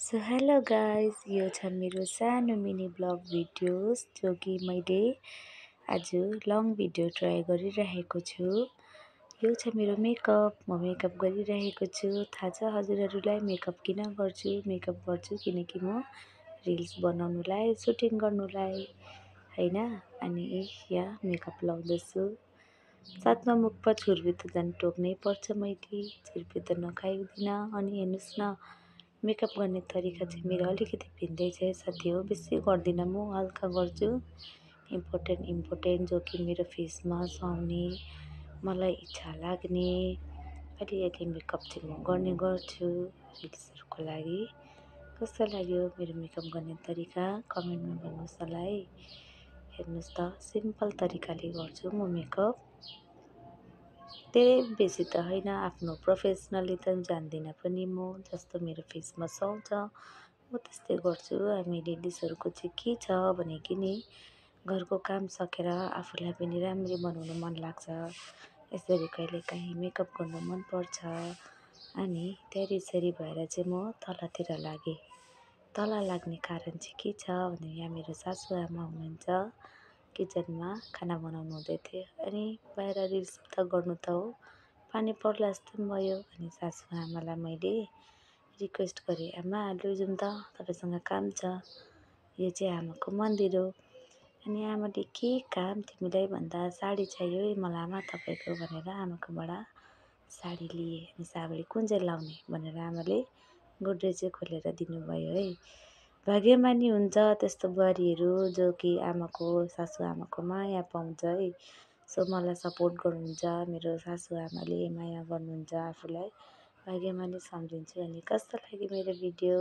So hello guys, यो छ मेरो सानो मिनी ब्लग भिडियोस जो कि मैले आज लङ भिडियो ट्राई गरिरहेको छु। यो छ मेरो मेकअप। म मेकअप गरिरहेको छु। थाहा छ हजुरहरूलाई मेकअप किन गर्छु? मेकअप गर्छु किनकि म रिल्स बनाउनुलाई, सुटिङ गर्नुलाई हैन। अनि यहाँ मेकअप लाउँदैछु। साथमा मुखमा छुर्पी त झन् टोक्नै पर्छ। मैले छुर्पी त नखाइदिनँ। अनि हेर्नुहोस् न, मेकअप गर्ने तरिका चाहिँ मेरो अलिकति भिन्दै छ साथी हो। बेसी गर्दिनँ, म हल्का गर्छु। इम्पोर्टेन्ट जो कि मेरो फेसमा सुहाउने, मलाई इच्छा लाग्ने अलि मेकअप चाहिँ म गर्ने गर्छु रिल्सहरूको लागि। कस्तो लाग्यो मेरो मेकअप गर्ने तरिका कमेन्टमा भन्नुहोस् होला है। हेर्नुहोस् त, सिम्पल तरिकाले गर्छु म मेकअप। धेरै बेसी त होइन, आफ्नो प्रोफेसनली त जान्दिनँ पनि। म जस्तो मेरो फेसमा सुहाउँछ म त्यस्तै गर्छु। हामी लेडिजहरूको चाहिँ के छ भने कि नि, घरको काम सकेर आफूलाई पनि राम्ररी बनाउनु मन लाग्छ। यसरी कहिलेकाहीँ मेकअप गर्नु मनपर्छ। अनि त्यसरी भएर चाहिँ म तलतिर लागेँ। तल लाग्ने कारण चाहिँ के छ भने, यहाँ मेरो सासूआमा हुनुहुन्छ किचनमा, खाना बनाउनु हुँदै थियो। अनि बाहिर रिल्स त गर्नु त हो, पानी पर्ला जस्तो पनि भयो। अनि सासूआमालाई मैले रिक्वेस्ट गरेँ, आमा लैजाउँ त, तपाईँसँग काम छ, यो चाहिँ आमाको मन्दिर हो। अनि आमाले के काम तिमीलाई भन्दा, साडी चाहियो है मलाई आमा तपाईँको भनेर आमाकोबाट साडी लिएँ। अनि साडी कुन चाहिँ लाउने भनेर आमाले गोड्रेजै खोलेर दिनुभयो है। भाग्यमानी हुन्छ त्यस्तो बुहारीहरू जो कि सासूआमाको माया पाउँछ है। सो मलाई सपोर्ट गर्नुहुन्छ, मेरो सासूआमाले माया गर्नुहुन्छ आफूलाई, भाग्यमानी सम्झिन्छु। अनि कस्तो लाग्यो मेरो भिडियो?